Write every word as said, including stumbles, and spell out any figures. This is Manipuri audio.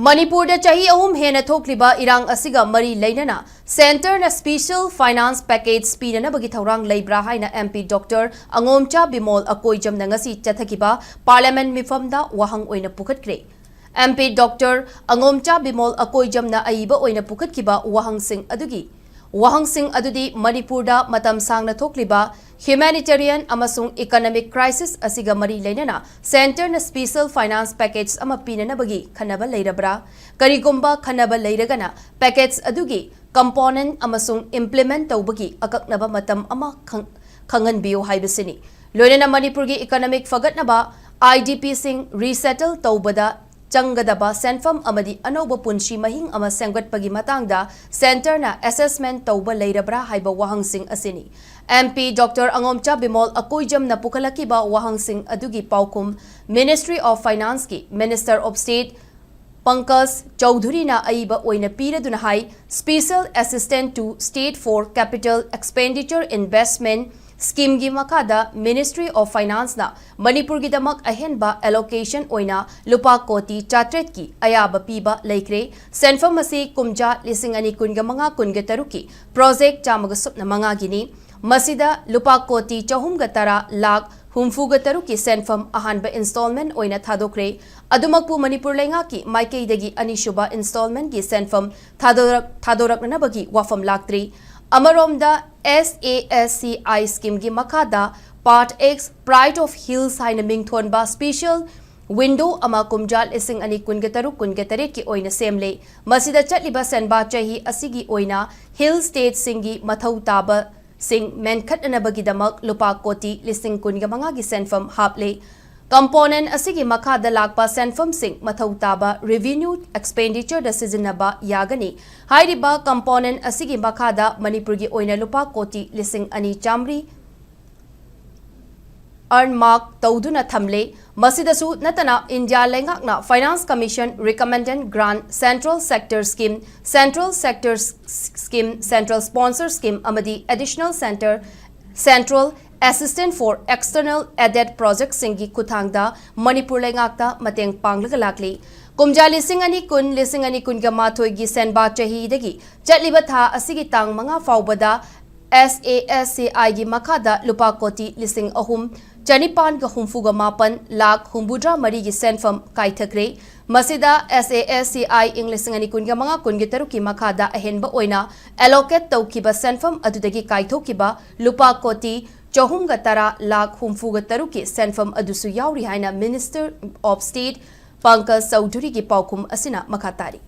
ꯃꯅꯤꯄꯨꯔꯗ ꯆꯍꯤ ꯑꯍꯨꯝ ꯍꯦꯟꯅ ꯊꯣꯛꯂꯤꯕ ꯏꯔꯥꯡ ꯑꯁꯤꯒ ꯃꯔꯤ ꯂꯩꯅꯅ centreꯅ special finance package ꯄꯤꯅꯅꯕꯒꯤ ꯊꯧꯔꯥꯡ ꯂꯩꯕ꯭ꯔꯥ ꯍꯥꯏꯅ MP Doctor ꯑꯉꯣꯝꯆꯥ ꯕꯤꯃꯣꯜ ꯑꯀꯣꯏꯖꯝꯅ ꯉꯁꯤ ꯆꯠꯊꯈꯤꯕ Parliament ꯃꯤꯐꯝꯗ ꯋꯥꯍꯪ ꯑꯣꯏꯅ ꯄꯨꯈꯠꯈ꯭ꯔꯦ꯫ MP Doctor ꯑꯉꯣꯝꯆꯥ ꯕꯤꯃꯣꯜ ꯑꯀꯣꯏꯖꯝꯅ ꯑꯏꯕ ꯑꯣꯏꯅ ꯄꯨꯈꯠꯈꯤꯕ ꯋꯥꯍꯪꯁꯤꯡ ꯑꯗꯨꯒꯤ ꯋꯥꯍꯪꯁꯤꯡ ꯑꯗꯨꯗꯤ ꯃꯅꯤꯄꯨꯔꯗ ꯃꯇꯝ ꯁꯥꯡꯅ ꯊꯣꯛꯂꯤꯕ humanitarian ꯑꯃꯁꯨꯡ economic crisis ꯑꯁꯤꯒ ꯃꯔꯤ ꯂꯩꯅꯅ centreꯅ special finance package ꯑꯃ ꯄꯤꯅꯅꯕꯒꯤ ꯈꯟꯅꯕ ꯂꯩꯔꯕ꯭ꯔꯥ? ꯀꯔꯤꯒꯨꯝꯕ ꯈꯟꯅꯕ ꯂꯩꯔꯒꯅ, package ꯑꯗꯨꯒꯤ component ꯑꯃꯁꯨꯡ implement ꯇꯧꯕꯒꯤ ꯑꯀꯛꯅꯕ ꯃꯇꯝ ꯑꯃ ꯈꯪ-, ꯈꯪꯍꯟꯕꯤꯌꯨ ꯍꯥꯏꯕꯁꯤꯅꯤ꯫ ꯂꯣꯏꯅꯅ ꯃꯅꯤꯄꯨꯔꯒꯤ economic ꯐꯒꯠꯅꯕ, IDPꯁꯤꯡ resettle ꯇꯧꯕꯗ ꯆꯪꯒꯗꯕ ꯁꯦꯟꯐꯝ ꯑꯃꯗꯤ ꯑꯅꯧꯕ ꯄꯨꯟꯁꯤ ꯃꯍꯤꯡ ꯑꯃ ꯁꯦꯝꯒꯠꯄꯒꯤ ꯃꯇꯥꯡꯗ centreꯅ assessment ꯇꯧꯕ ꯂꯩꯔꯕ꯭ꯔꯥ ꯍꯥꯏꯕ ꯋꯥꯍꯪꯁꯤꯡ ꯑꯁꯤꯅꯤ꯫ MP Doctor ꯑꯉꯣꯝꯆꯥ ꯕꯤꯃꯣꯜ ꯑꯀꯣꯏꯖꯝꯅ ꯄꯨꯈꯠꯂꯛꯈꯤꯕ ꯋꯥꯍꯪꯁꯤꯡ ꯑꯗꯨꯒꯤ ꯄꯥꯎꯈꯨꯝ Ministry of Financeꯀꯤ Minister of State Pankaj ꯆꯧꯙꯨꯔꯤꯅ ꯑꯏꯕ ꯑꯣꯏꯅ ꯄꯤꯔꯗꯨꯅ ꯍꯥꯏ, Special Assistance to State for Capital Expenditure Investment Schemeꯒꯤ ꯃꯈꯥꯗ Ministry of Financeꯅ ꯃꯅꯤꯄꯨꯔꯒꯤꯗꯃꯛ ꯑꯍꯦꯟꯕ allocation ꯑꯣꯏꯅ ꯂꯨꯄꯥ ꯀꯣꯇꯤ ꯆꯥꯇ꯭ꯔꯦꯠꯀꯤ ꯑꯌꯥꯕ ꯄꯤꯕ ꯂꯩꯈ꯭ꯔꯦ꯫ ꯁꯦꯟꯐꯝ ꯑꯁꯤ ꯀꯨꯝꯖꯥ ꯂꯤꯁꯤꯡ ꯑꯅꯤ ꯀꯨꯟꯒ ꯃꯉꯥ ꯀꯨꯟꯒ ꯇꯔꯨꯛꯀꯤ project ꯆꯥꯝꯃꯒ ꯁꯨꯞꯅ ꯃꯉꯥꯒꯤꯅꯤ꯫ ꯃꯁꯤꯗ ꯂꯨꯄꯥ ꯀꯣꯇꯤ ꯆꯍꯨꯝꯒ ꯇꯔꯥ ꯂꯥꯈ ꯍꯨꯝꯐꯨꯒ ꯇꯔꯨꯛꯀꯤ ꯁꯦꯟꯐꯝ ꯑꯍꯥꯟꯕ installment ꯑꯣꯏꯅ ꯊꯥꯗꯣꯛꯈ꯭ꯔꯦ꯫ ꯑꯗꯨꯃꯛꯄꯨ ꯃꯅꯤꯄꯨꯔ ꯂꯩꯉꯥꯛꯀꯤ ꯃꯥꯏꯀꯩꯗꯒꯤ ꯑꯅꯤꯁꯨꯕ installmentꯀꯤ ꯁꯦꯟꯐꯝ ꯊꯥꯗꯣꯔꯛ-, ꯊꯥꯗꯣꯔꯛꯅꯅꯕꯒꯤ ꯋꯥꯐꯝ ꯂꯥꯛꯇ꯭ꯔꯤ꯫ ꯑꯃꯔꯣꯝꯗ, SASCI schemeꯒꯤ ꯃꯈꯥꯗ Part X Pride of Hills ꯍꯥꯏꯅ ꯃꯤꯡꯊꯣꯟꯕ special window ꯑꯃ ꯀꯨꯝꯖꯥ ꯂꯤꯁꯤꯡ ꯑꯅꯤ ꯀꯨꯟꯒ ꯇꯔꯨꯛ ꯀꯨꯟꯒ ꯇꯔꯦꯠꯀꯤ ꯑꯣꯏꯅ ꯁꯦꯝꯂꯦ꯫ ꯃꯁꯤꯗ ꯆꯠꯂꯤꯕ ꯁꯦꯟꯕꯥ ꯆꯍꯤ ꯑꯁꯤꯒꯤ ꯑꯣꯏꯅ hill stateꯁꯤꯡꯒꯤ ꯃꯊꯧ ꯇꯥꯕꯁꯤꯡ ꯃꯦꯟꯈꯠꯅꯅꯕꯒꯤꯗꯃꯛ ꯂꯨꯄꯥ ꯀꯣꯇꯤ ꯂꯤꯁꯤꯡ ꯀꯨꯟꯒ ꯃꯉꯥꯒꯤ ꯁꯦꯟꯐꯝ ꯍꯥꯞꯂꯦ꯫ Component ꯑꯁꯤꯒꯤ ꯃꯈꯥꯗ ꯂꯥꯛꯄ ꯁꯦꯟꯐꯝꯁꯤꯡ ꯃꯊꯧ ꯇꯥꯕ revenue expenditureꯗ ꯁꯤꯖꯤꯟꯅꯕ ꯌꯥꯒꯅꯤ꯫ ꯍꯥꯏꯔꯤꯕ component ꯑꯁꯤꯒꯤ ꯃꯈꯥꯗ ꯃꯅꯤꯄꯨꯔꯒꯤ ꯑꯣꯏꯅ ꯂꯨꯄꯥ ꯀꯣꯇꯤ ꯂꯤꯁꯤꯡ ꯑꯅꯤ ꯆꯥꯃꯔꯤ earmark ꯇꯧꯗꯨꯅ ꯊꯝꯂꯦ꯫ ꯃꯁꯤꯗꯁꯨ ꯅꯠꯇꯅ, ꯏꯟꯗꯤꯌꯥ ꯂꯩꯉꯥꯛꯅ Finance Commission recommended grant, central sector scheme, central sector s-, scheme, central sponsor scheme ꯑꯃꯗꯤ additional center, central assistance for external aided projectꯁꯤꯡꯒꯤ ꯈꯨꯠꯊꯥꯡꯗ ꯃꯅꯤꯄꯨꯔ ꯂꯩꯉꯥꯛꯇ ꯃꯇꯦꯡ ꯄꯥꯡꯂꯒ ꯂꯥꯛꯂꯤ꯫ ꯀꯨꯝꯖꯥ ꯂꯤꯁꯤꯡ ꯑꯅꯤ ꯀꯨꯟ, ꯂꯤꯁꯤꯡ ꯑꯅꯤ ꯀꯨꯟꯒ ꯃꯥꯊꯣꯏꯒꯤ ꯁꯦꯟꯕꯥ ꯆꯍꯤꯗꯒꯤ ꯆꯠꯂꯤꯕ ꯊꯥ ꯑꯁꯤꯒꯤ ꯇꯥꯡ ꯃꯉꯥ ꯐꯥꯎꯕꯗ SASCIꯒꯤ ꯃꯈꯥꯗ ꯂꯨꯄꯥ ꯀꯣꯇꯤ ꯂꯤꯁꯤꯡ ꯑꯍꯨꯝ ꯆꯅꯤꯄꯥꯟꯒ ꯍꯨꯝꯐꯨꯒ ꯃꯥꯄꯟ ꯂꯥꯈ ꯍꯨꯝꯐꯨꯇꯔꯥ ꯃꯔꯤꯒꯤ ꯁꯦꯟꯐꯝ ꯀꯥꯏꯊꯈ꯭ꯔꯦ꯫ ꯃꯁꯤꯗ SASCI ꯏꯪ ꯂꯤꯁꯤꯡ ꯑꯅꯤ ꯀꯨꯟꯒ ꯃꯉꯥ ꯀꯨꯟꯒꯤ ꯇꯔꯨꯛꯀꯤ ꯃꯈꯥꯗ ꯑꯍꯦꯟꯕ ꯑꯣꯏꯅ allocate ꯇꯧꯈꯤꯕ ꯁꯦꯟꯐꯝ ꯑꯗꯨꯗꯒꯤ ꯀꯥꯏꯊꯣꯛꯈꯤꯕ ꯂꯨꯄꯥ ꯀꯣꯇꯤ ꯆꯍꯨꯝꯒ ꯇꯔꯥ ꯂꯥꯈ ꯍꯨꯝꯐꯨꯒ ꯇꯔꯨꯛꯀꯤ ꯁꯦꯟꯐꯝ ꯑꯗꯨꯁꯨ ꯌꯥꯎꯔꯤ ꯍꯥꯏꯅ Minister of State ꯄꯪꯀꯖ ꯆꯧꯙꯨꯔꯤꯒꯤ ꯄꯥꯎꯈꯨꯝ ꯑꯁꯤꯅ ꯃꯈꯥ ꯇꯥꯔꯤ꯫